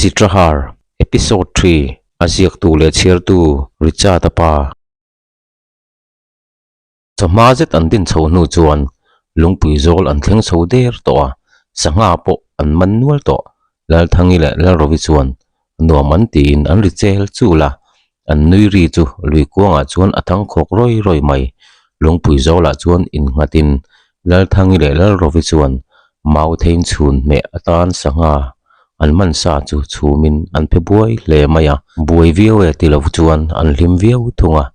Chitrahar, Episode ii, A ziaktu leh chhiartu Richard-a pa. Chawhma zet an din chho hnu chuan lungpui zawl an thleng chho der tawh a, sangha pawh an man nual tawh. Lalthangi leh Lalrovi chuan nuam an tiin an ri chel chul a, an nui ri chu lui kuangah chuan a thang khawk rawi rawi mai. Lungpui zawlah chuan innghatin Lalthangi leh Lalrovi chuan mau thein chhun hmeh atan sangha an man sa chu chhumin an phe buai hle mai a. Buai viau e ti lo chuan an hlim viau thung a,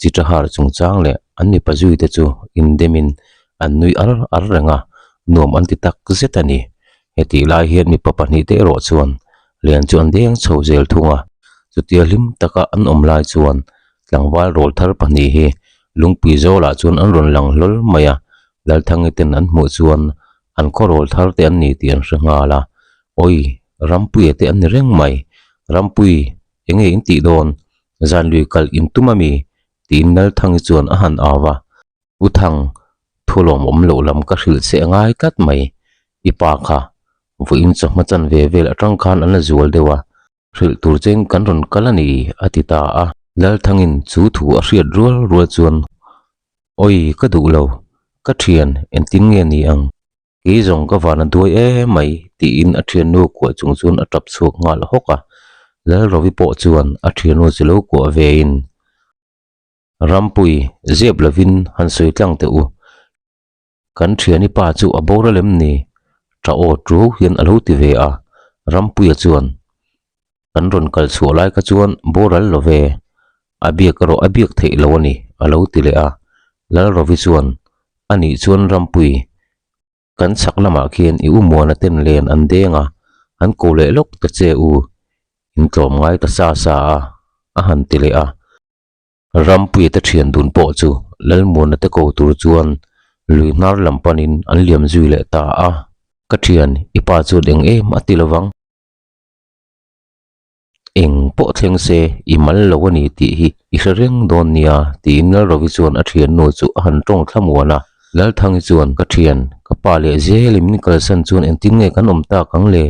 Chitrahar chungchang leh an mipa zuite chu indemin an nui ar ar reng a, nuam an ti tak zet a ni. Hetih lai hian mipa pahnihte erawh chuan lian chu an deng chho zel thung a, chutia hlim taka an awm lai chuan tlangval rawl thar pahnih hi lungpui zawlah chuan an rawn lang hlawl mai a, Lalthangi ten an hmuh chuan an khaw rawl thar te an ni tih an hre nghal a, Awi, Rampuia te an ni reng mai, Rampui, enge in tih dawn? Zan lui kal in tum ami? tiin Lalthangi chuan a han au va. U Thang, thu lawmawm loh lam ka hrilh che a ngai tlat mai. I pa kha, vawiin chawhma chan ve vel atang khan an la zual deuh a, hrilh tur cheng kan rawn kal a ni, a ti ta a. Lalthangin chu thu a hriat rual rual chuan, Awi, ka duh lo, ka thian, engtin nge ni ang? Kei zawng ka van a duai em mai, tiin a thiannu kuah chung chuan a tap chhuak nghal hawk a. Lalrovi pawh chuan a thiannu chu lo kuah vein, Rampui, zep lovin han sawi tlang teh u. Kan thiani pa chu a boral em ni? Tha aw tu hian a lo ti ve a. Rampuia chuan, Kan rawn kal chhuah lai kha chuan boral lo ve. A biak erawh a biak theih lo a ni, a lo ti leh a. Lalrovi chuan, A nih chuan Rampui, kan chhak lamah khian i u Muana ten len an deng a, an ko leh lawk ta che u, in tlawm ngai ta sa sa a, a han ti leh a. Rampuia te thian dun pawh chu Lalmuana te ko tur chuan lui hnar lam panin an liam zui leh ta a. Ka thian, i pa chuan eng em a ti lovang. Eng pawh thleng se i mal lo a ni tih hi i hre reng dawn nia tiin Lalrovi chuan a thiannu chu a han tawng thlamuan a. Lalthangi chuan, Ka thian, ka pa leh zelin min kalsan chuan engtin nge kan awm tak ang le?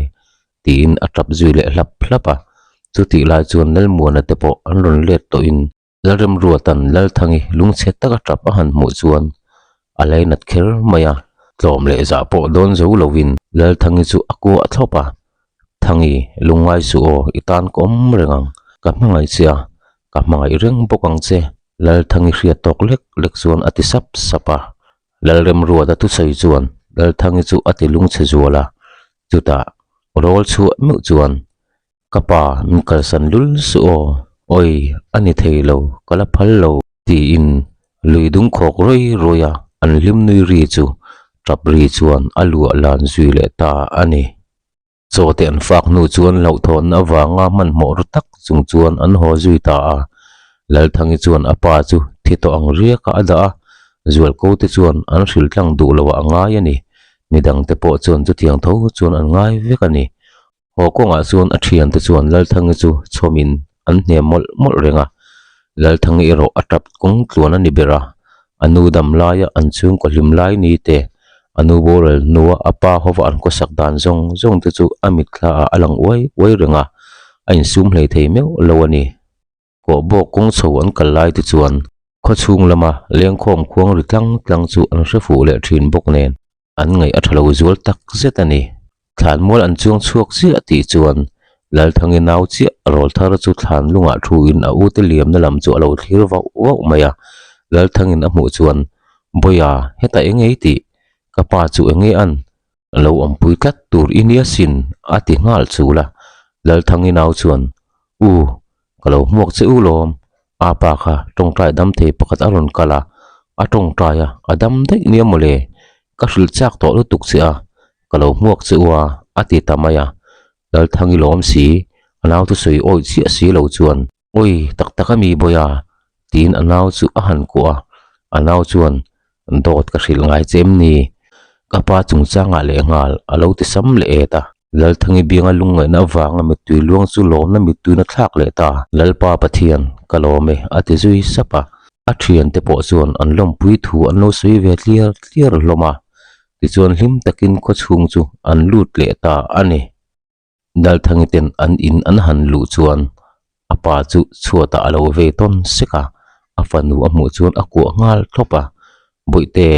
tiin a tap zui leh hlap hlap a. Chutih lai chuan Lalmuana te pawh an rawn let tawhin Lalremruatan Lalthangi lungchhe taka tap a han hmuh chuan a lainat kher mai a. Tlawm leh zah pawh dawn zo lovin Lalthangi chu a kuah thlawp a, Thangi, lungngai suh aw, i tan ka awm reng ang, ka hmangaih che a, ka hmangaih reng bawk ang che, Lalthangi hriat tawk lek lek chuan a ti sap sap a. Lalremruata thusawi chuan Lalthangi chu a ti lungchhe zual a, Chutah rawl chhuah meuh chuan, Ka pa, min kalsan lul suh aw, awi, a ni thei lo, ka la phal lo, tiin lui dung khawk rawi rawi a, an hlim nui ri chu tap ri chuan a luah lan zui leh ta a ni. Chaw te an fak hnu chuan hlauhthawnna avanga hmanhmawh ru tak chung chuan an haw zui ta a. Lalthangi chuan a pa chu thi tawh ang riakah a dah a, Zualko te chuan an hrilh tlang duh loh ah a ngai a ni. Midangte pawh chuan chutiang tho chuan an ngai vek a ni. Haw kawngah chuan a thiante chuan Lalthangi chu chhawmin an hnem mawlh mawlh reng a. Lalthangi erawh a tap kawng tluan a ni ber a, a nu dam laia an chhungkaw hlim lai ni te, a nu boral hnua a pa hova an khawsak dan zawng zawng te chu a mitthla ah a lang uai uai reng a, a insum hlei thei meuh lo a ni. Kawh bawk kawng chho an kal lai te chuan khaw chhung lama lengkhawm khuang ri tlang tlang chu an hre fuh leh thin bawk nen an ngaih a tha lo zual tak zet a ni. Thlanmual an chuang chhuak chiah tih chuan Lalthangi nau chiah rawl thar chu thlan lungah thu in a ute liamna lam chu a lo thlir vauh vauh mai a. Lalthangin a hmuh chuan, Bawia, hetah eng ei tih? Ka pa chu eng nge an? Lo awmpui tlat tur i nia sin a ti nghal chul a. Lalthangi nau chuan, U, ka lo hmuak che u lawm. A pa kha tawngtai dam thei pakhat a rawn kal a, a tawngtai a, a dam daih nia mawle. Ka hrilh chak tawh lutuk che a, ka lo hmuak che u a, a ti ta mai a. Lalthangi lawm si, a nau chu sawi awih chiah si lo chuan, Awi, tak tak a mi Bawia, tiin a nau chu a han kuah a. A nau chuan, Dawt ka hrilh ngai che em ni? Ka pa chungchangah leh nghal a lo ti sam leh et a. Lalthangi bianga lungngaihna avanga mittui luang chu lawmna mittuina thlak leh ta. Lalpa Pathian, ka lawm e, a ti zui sap a. A thiante pawh chuan an lawmpui thu an lo sawi ve tliar tliar hlawm a. Tichuan hlim takin khawchhung chu an lut leh ta a ni. Lalthangi ten an in an han luh chuan a pa chu chhuatah a lo vei tawn sek a, a fanu a hmuh chuan a kuah nghal thlawp a, Bawihte,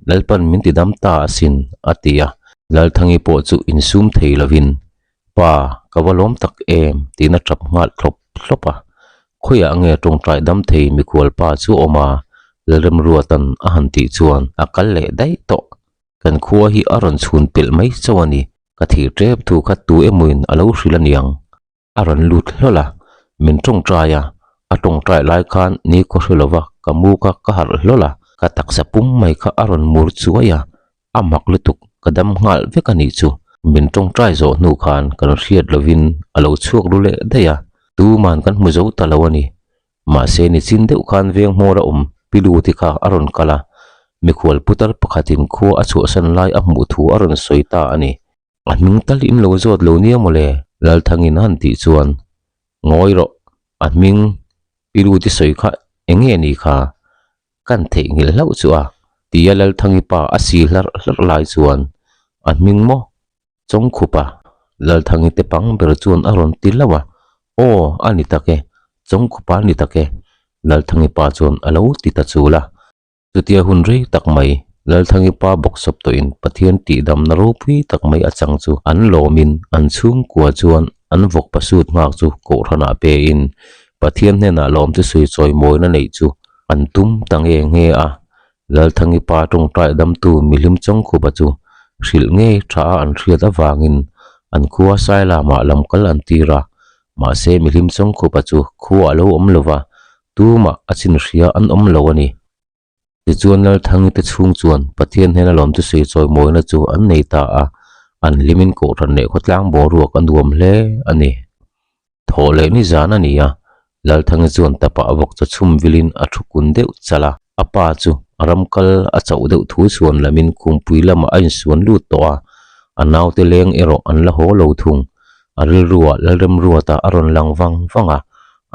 Lalpan min ti dam ta asin, a ti a. Lalthangi pawh chu insum thei lovin, Pa, ka va lawm tak em, tiin a tap nghal thlawp thlawp a. Khawiah nge tawngtai dam thei mikhual pa chu awm a, Lalremruatan a han tih chuan a kal leh daih tawh. Kan khua hi a rawn chhun pelh mai chauh a ni, ka thih tep thu kha tu emawin a lo hrilh aniang. A rawn lut hlawl a, min tawngtai a, a tawngtai lai khan ni khaw hre lova ka mu kha ka harh hlawl a, ka taksa pum mai kha a rawn mur chuai a, a mak lutuk ka dam nghal vek a nih chu. Min tawngtai zawh hnu khan kan hriat lovin a lo chhuak ru leh daih a, tuman kan hmu zo ta lo a ni. Mahse nichin deuh khan veng hmawr a awm Piluti kha a rawn kal a, mikhual putar pakhatin khua a chhuahsan lai a hmuh thu a rawn sawi ta a ni. A hming tal in lo zawt lo nia mawle, Lalthangin a han tih chuan, Ngawi rawh, a hming Piluti sawi kha eng nge ni kha? Kan theihnghilh hlauh chu a, tia Lalthangi pa a si hlarh hlarh lai chuan, A hming maw? Chawngkhupa, Lalthangi te pang ber chuan a rawn ti hlauh a, Aw, a ni tak e, Chawngkhupa a ni tak e, Lalthangi pa chuan a lo ti ta chul a. Chutia hun rei tak mai, Lalthangi pa bawksawp tawhin Pathian tihdamna ropui tak mai a chang chu an lawmin an chhungkua chuan an vawk pasut nghak chu kohhranah pein Pathian hnenah lawm chu sawi chawimawina neih chu an tum ta nge nge a. Lalthangi pa tawngtai damtu mihlim Chawngkhupa chu hrilh ngei tha a an hriat avangin an khua Sailamah lamkal an tir a, mahse mihlim Chawngkhupa chu khua a lo awm lo va, tumah a chin hria an awm lo a ni. Tichuan Lalthangi te chhung chuan Pathian hnena lawm chu sawi chawimawina chu an nei ta a, an hlimin kohhran leh khawtlang boruak a nuam hle a ni. Thawh leh ni zan a ni a, Lalthangi chuan tapah vawk chaw chhum vilin a thu kun deuh chalh a, a pa chu a ram kal a chauh deuh thu chhuan lamin khumpui lamah a insuan lut tawh a, a naute leng erawh an la haw lo thung. A rilruah Lalremruata a rawn lang vang vang a,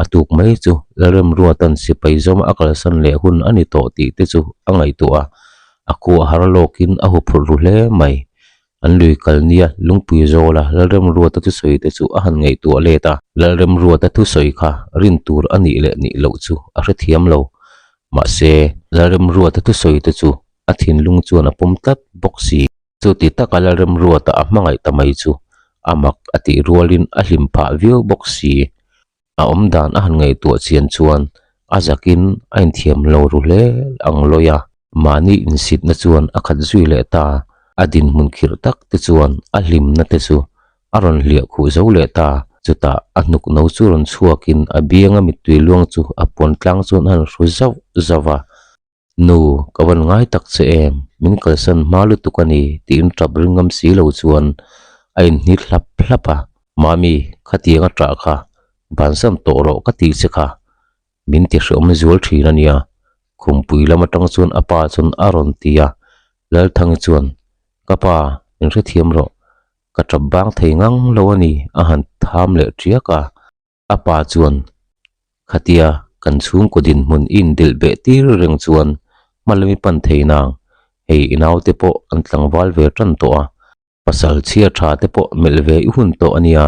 a tuk mai chu Lalremruata'n sipai zawma a kalsan leh hun a ni tawh tih te chu a ngaihtuah a, a kuah har lawkin a huphurh ru hle mai. An lui kal nia lungpui zawla Lalremruata thusawi te chu a han ngaihtuah let a, Lalremruata thusawi kha rin tur a nih leh nih loh chu a hrethiam lo. Mahse, Lalremruata thusawi te chu a thinlung chuan a pawm tlat bawk si. Chuti taka Lalremruata a hmangaih ta mai chu a mak a tih rualin a hlim phah viau bawk si. A awm dan a han ngaihtuah chian chuan a zakin a inthiam lo ru hle ang lawi a, mahni insitna chuan a khat zui leh ta. A dinhmun khirh tak te chuan a hlimna te chu a rawn hliah khuh zo leh ta. Chutah a hnuk no chu rawn chhuakin a bianga mittui luang chu a puan tlang chuan a han hru zauh zauh a. Nu, ka van ngai tak che em, min kalsan hma lutuk a ni tiin tap ring ngam si lo chuan a inhnit hlap hlap a. Mami, khatiang a tah kha, bansan tawh rawh ka tih che kha, min ti hreawm zual thin a nia, khumpui lam atang chuan a pa chuan a rawn ti a, Lalthangi chuan, Ka pa, min hrethiam rawh, ka tap bang thei ngang lo a ni a han tham leh tiak a. A pa chuan, Khatia kan chhungkaw dinhmun i indelh beh tir reng chuan hmalami pan thei nang, hei i naute pawh an tlangval ve tan tawh a, pasal chhia tha te pawh melh ve i hun tawh a nia,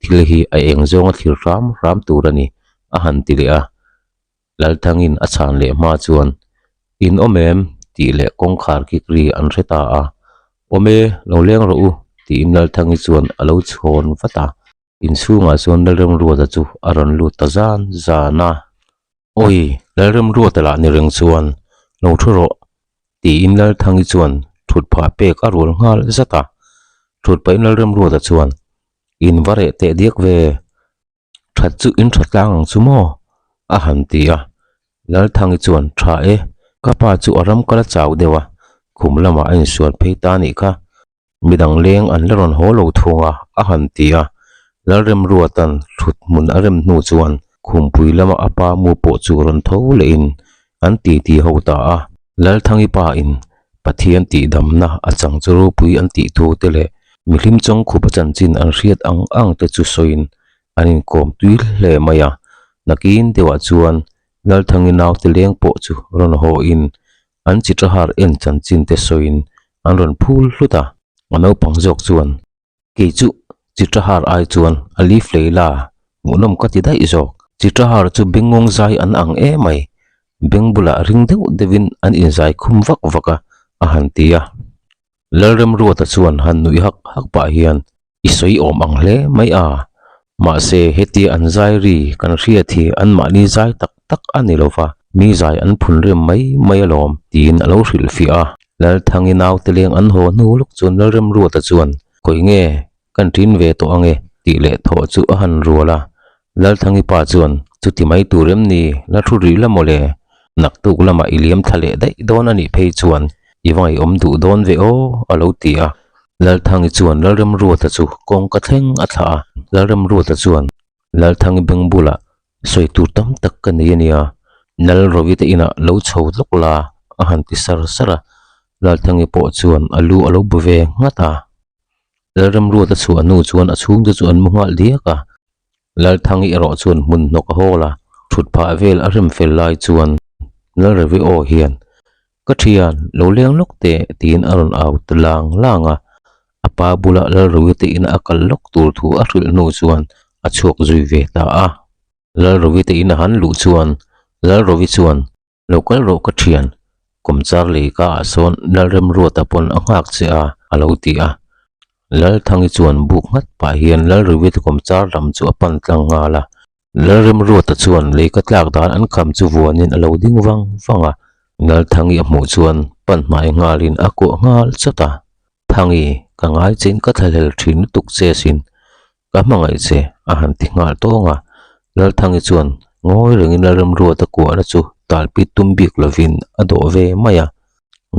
thil hi a eng zawnga thlir hram hram tur a ni, a han ti leh a. Lalthangin a chhan leh hma chuan, In awm em? tih leh kawngkhar kik ri an hre ta a. Awm e, lo leng rawh u, tiin Lalthangi chuan a lo chhawn vat a. Inchhungah chuan Lalremruata chu a rawn lut ta zan zan a. Awi, Lalremruata lah ni reng chuan, Lo thu rawh, tiin Lalthangi chuan thut phah pek a rual nghal zat a. Thut pahin Lalremruata chuan, In va reh teh diak ve, that chu in tha tlang ang chu maw? a han ti a. Lalthangi chuan, Tha e, ka pa chu a ram kal a chau deuh a, khum lamah a insual phei ta anih kha. Midang leng an la rawn haw lo thung a, a han ti a. Lalremruata'n thut hmun a rem hnu chuan khumpui lama a pa mu pawh chu rawn tho lehin an titi ho ta a. Lalthangi pa in Pathian tihdamna a chang chu ropui an tih thu te leh mihlim chawngkhup a chanchin an hriat ang ang te chu sawiin an inkawm tui hle mai a. Nakin deuhah chuan Lalthangi naute leng pawh chu rawn haw in An chi ṭahar en chanchin te sawiin an rawn phul hlut a. A naupang zawk chuan, Kei chu Chitrahar ai chuan a leaf lei la hmuhnawm ka ti daih zawk. Chitrahar chu bengngawng zai an ang emai, beng bulah ring deuh deuhin an inzai khum vak vak a, a han ti a. Lalremruata chuan han nuih hak hak pah hian, I sawi awm ang hle mai a, mahse hetia an zai ri kan hriat hi anmahni zai tak tak a ni lo va, mi zai an phun rem mai mai alawm, tiin a lo hrilhfiah a. Lalthangi naute leng an haw hnu lawk chuan Lalremruata chuan, Khawi nge kan ṭin ve tawh ange? tih leh thawh chu a han rual a. Lalthangi pa chuan, Chuti mai tur em ni? La thu rih la mawle. Naktuk lamah i liam thla leh daih dawn a nih phei chuan i va ngaihawm duh dawn ve aw, a lo ti a. Lalthangi chuan Lalremruata chu kawngka thleng a thlah a. Lalremruata chuan Lalthangi beng bulah sawi tur tam tak ka nei a nia, Lalrovi te inah lo chho lawk la, a han ti sar sar a. Lalthangi pawh chuan a lu a lo bu ve nghat a. Lalremruata chhuah hnu chuan a chhungte chu an mu nghal diak a. Lalthangi erawh chuan hmun hnawk a hawl a, thut phah vel a rem fel lai chuan Lalrevi aw hian, Ka thian, lo leng lawk teh, tiin a rawn au ta lang lang a. A pa bula Lalrevi te ina a kal lawk tur thu a hrilh hnu chuan a chhuak zui ve ta a. Lalrevi te ina han luh chuan Lalrevi chuan, Lo kal rawh ka thian, kawmchar lei ka ah sawn Lalremruata pawn a nghak che a, a lo ti a. Lalthangi chuan buk nghat pah hian Lalriwit kawmchar lam chu a pan tlang nghal a. Lalremruata chuan lei ka tlak dan an kham chu vuanin a lo ding vang vang a. Lalthangi a hmuh chuan pan hmai nghalin a kuah nghal chawt a. Thangi, ka ngai chein ka thlahlel thin lutuk che asin. Ka hmangaih che, a han ti nghal tawng a. Lalthangi chuan ngawi rengin Lalremruata kuahna chu talpit tum bik lovin a dawh ve mai a.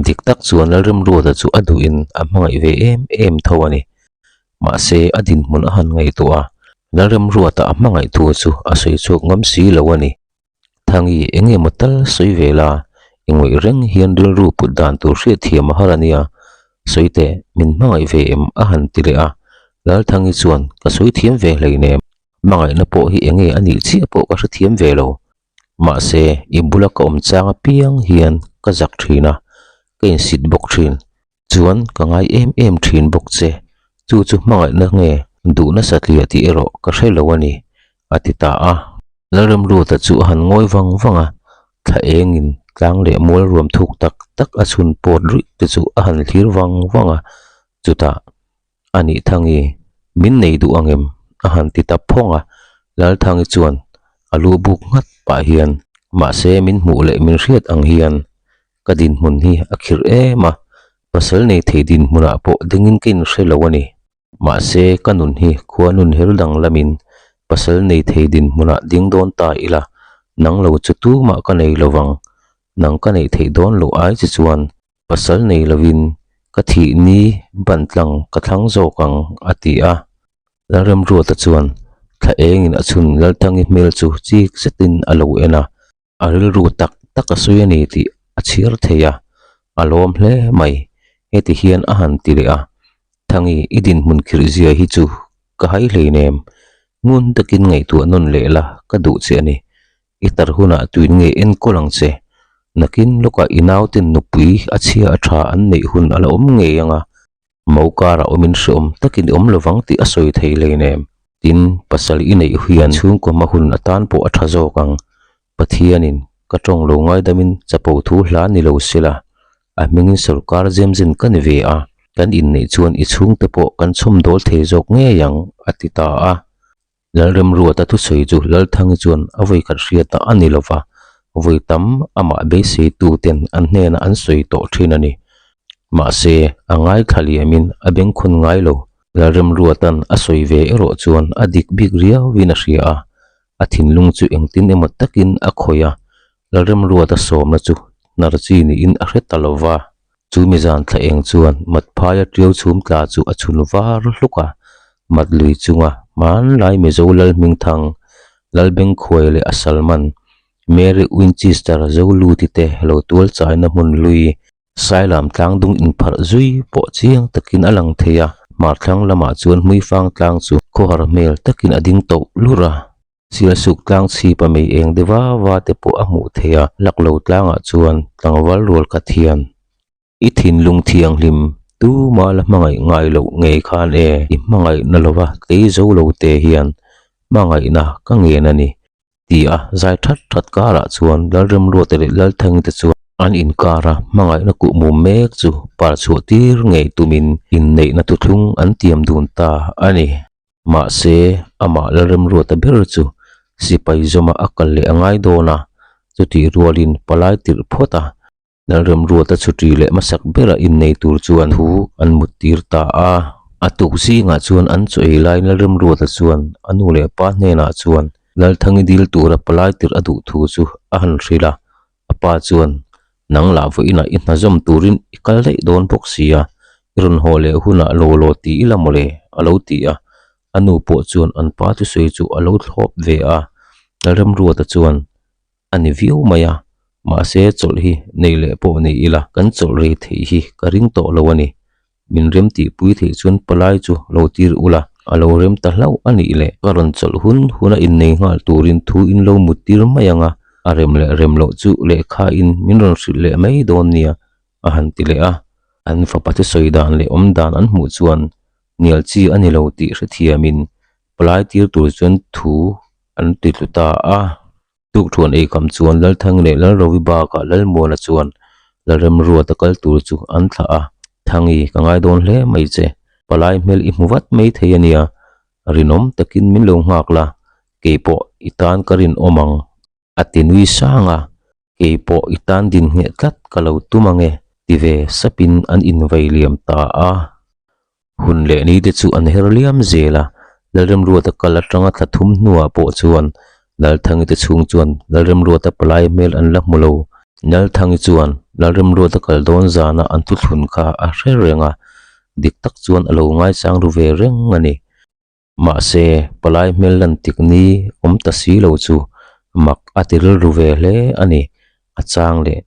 Dik tak chuan Lalremruata chu a duhin a hmangaih ve em em tho a ni. Mahse, a dinhmun a han ngaihtuah a, Lalremruata a hmangaih thu chu a sawi chhuak ngam si lo a ni. Thangi, eng emaw tal sawi ve la, i ngawih reng hian rilru put dan tur hriat thiam a har a nia. Sawi teh, min hmangaih ve em? a han ti leh a. Lalthangi chuan, Ka sawi thiam ve hleinem, hmangaihna pawh hi eng nge a nih chiah pawh ka hrethiam ve lo. Mahse, i bula ka awm chang apiang hian ka zak thin a, ka insit bawk thin. Chuan ka ngai em em thin bawk che, chu chu hmangaihna nge duh nasa tliah tih erawh ka hre lo a ni, a ti ta a. Lalremruata chu a han ngawi vang vang a, thla engin tlang leh mual ruam thuk tak tak a chhun pawt ruih te chu a han thlir vang vang a, chutah A nih Thangi, min nei duh ang em? a han ti ta phawng a, Lalthangi chuan a lu buk nghat pah hian, Mahse min hmuh leh min hriat ang hian ka dinhmun hi a khirh em a, pasal nei thei dinhmunah pawh dingin ka inhre lo a ni. Mahse ka nun hi khua nun her danglamin pasal nei thei dinhmunah ding dawn ta ila, nang lo chu tumah ka nei lovang, nang ka neih theih dawn loh ai che chuan Pasal nei lovin ka thih ni ban tlang ka thlang zawk ang, a ti a. Lalremruata chuan thla engin a chhun Lalthangi hmel chu chik zetin a lo en a, a rilru tak tak a sawi a ni tih a chhiar thei a, a lawm hle mai. Heti hian a han ti leh a, Thangi, i dinhmun khirh zia hi chu ka hai hleinem, ngun takin ngaihtuah nawn leh la ka duh che a ni. I tar hunah tuin nge enkawl ang che? Nakin lawkah i nauten nupui a chhia a tha an neih hun a la awm ngei ang a, mo karah awmin hreawm takin i awm lovang tih a sawi thei hleinem. Tin, pasal i neih hian chhungkaw hma hun atan pawh a tha zawk ang. Pathianin ka tawng lo ngaidamin chapo thu hla ni lo sela, a hmingin sawrkar zemzen ka ni ve a, kan inneih chuan i chhungte pawh kan chhawmdawl thei zawk ngei ang, a ti ta a. Lalremruata thusawi chu Lalthangi chuan a vawi khat hriatna a ni lova, vawi tam amah beiseitu ten an hnenah an sawi tawh thin a ni. Mahse, a ngaithla liamin a bengkhawn ngai lo. Lalremruata'n a sawi ve erawh chuan a dik bik riauin a hria a, a thinlung chu engtin emaw takin a khawih a, Lalremruata sawmna chu hnar chi niin a hre ta lova. Chu mi zan thla eng chuan mat phaia ṭiau chhum tla chu a chhun var hluk a, mat lui chunga hmanlai Mizo Lalhmingthang, Lalbengkhuai leh a Salman, Mary Winchester Zoluti te lo tual chaina hmun lui, Sailam tlangdung inpharh zui pawh chiang takin a lang thei a, hmarthlang lamah chuan Hmuifang tlang chu khawhar hmel takin a ding tauh lurh a. Sialsuk tlang chhip a mei eng deuh va va te pawh a hmuh theih a, lak lo tlangah chuan tlangval rual khat hian i thinlung thianghlim Tuma la hmangaih ngai loh ngei khan e, i hmangaihna lova tlei zo lo te hian hmangaihna ka ngen a ni. Ti a zai that that karah chuan Lalremruata leh Lalthangi te chuan an inkara hmangaihna kuhmum mek chu par chhuah tir ngei tumin inneihna thuthlung an tiam dun ta a ni. Mahse, amah Lalremruata ber chu sipai zawma a kal leh a ngai dawn a, chutih rualin palai tirh phawt a. Lalremruata chhuṭi leh hmasak bera innei tur chuan thu an mut tir ta a. A tuk zingah chuan an chaw ei laiin Lalremruata chuan a nu leh pa hnenah chuan Lalthangi dil tura palai tirh a duh thu chu a han hrilh a. A pa chuan, Nang lah vawiinah i hna zawm turin i kal daih dawn bawk si a, i rawn haw leh hunah law law ti ila mawle, a lo ti a. A nu pawh chuan an pa thusawi chu a lo thlawp ve a. Lalremruata chuan, A ni viau mai a, mahse chawlh hi nei leh pawh ni ila kan chawlh rei theih hi ka ring tawh lo a ni. Min rem tihpui theih chuan palai chu lo tir ula, a lo rem ta hlauh a nih leh ka rawn chawlh hun huna innei nghal turin thu in lo mut tir mai ang a, a rem leh rem loh chu lehkha in min rawn hrilh leh mai dawn nia a han ti leh a. An fapa chu sawi dan leh awm dan an hmuh chuan hnial chi a ni lo tih hrethiamin palai tir tur chuan thu an ti tlu ta a. Tukthuan eikham chuan Lalthangi leh Lalrovi bakah Lalmuana chuan Lalremruata kal tur chu an thlah a, Thangi, ka ngai dawn hle mai che, palai hmel i hmu vat mai thei a nia, rinawm takin min lo nghak la, keipawh i tan ka rinawm ang, a ti nui sang a, keipawh i tan din ngheh tlat ka lo tum ang e, ti ve sapin an invei liam ta a. Hun leh ni te chu an her liam zel a, Lalremruata kal atanga thla thum hnuah pawh chuan Lalthangi te chhung chuan Lalremruata palai hmel an la hmu lo. Lalthangi chuan Lalremruata kal dawn zana an thuthlun kha a hre reng a, dik tak chuan a lo ngaichang ru ve reng a ni. Mahse, palai hmel lan tik ni awm ta si lo chu mak a ti rilru ve hle a ni. A chang leh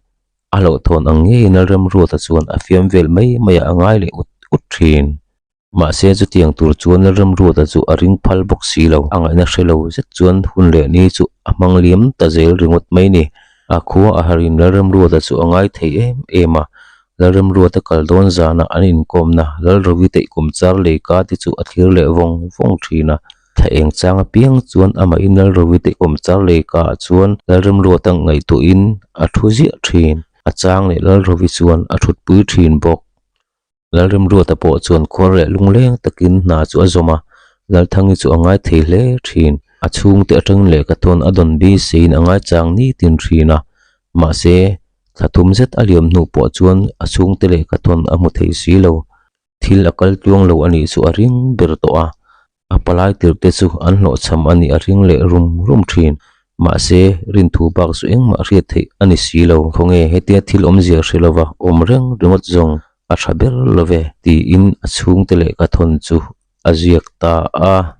A hlauhthawn ang ngeiin Lalremruata chuan a fiam vel mai maiah a ngai leh ut ut thin. Mahse chutiang tur chuan Lalremruata chu a ring phal bawk si lo. A ngaihna hre lo zet chuan hun leh ni chu a hmang liam ta zel ringawt mai ni. A khua a harin Lalremruata chu a ngai thei em em a. Lalremruata kal dawn zana an inkawmna Lalrovi teih kum char lei ka te chu a thlir leh vawng vawng thin a. Thla eng chang apiang chuan amahin Lalrovi te awm char lei ka ah chuan Lalremruata ngaihtuahin a thu ziah thin. A chang leh Lalrovi chuan a thutpui thin bawk. Lalremruata pawh chuan khuar leh lungleng takin hna chu a zawm a, Lalthangi chu a ngai thei hle thin. A chhungte atangin lehkhathawn a dawn beiseiin a ngaichang nitin thin a, mahse thla thum zet a liam hnu pawh chuan a chhungte lehkhathawn a hmu thei si lo. Thil a kal tluang lo a nih chu a ring ber tawh a, a palai tirh te chu an hlawhchham a nih a ring leh rum rum thin. Mahse, rinthu bak chu engmah hriat theih a ni si lo. Khawnge hetia thil awmzia hre lova awm reng ringawt zawng a tha ber lo ve, tiin a chhungte lehkhathawn chu a ziak ta a.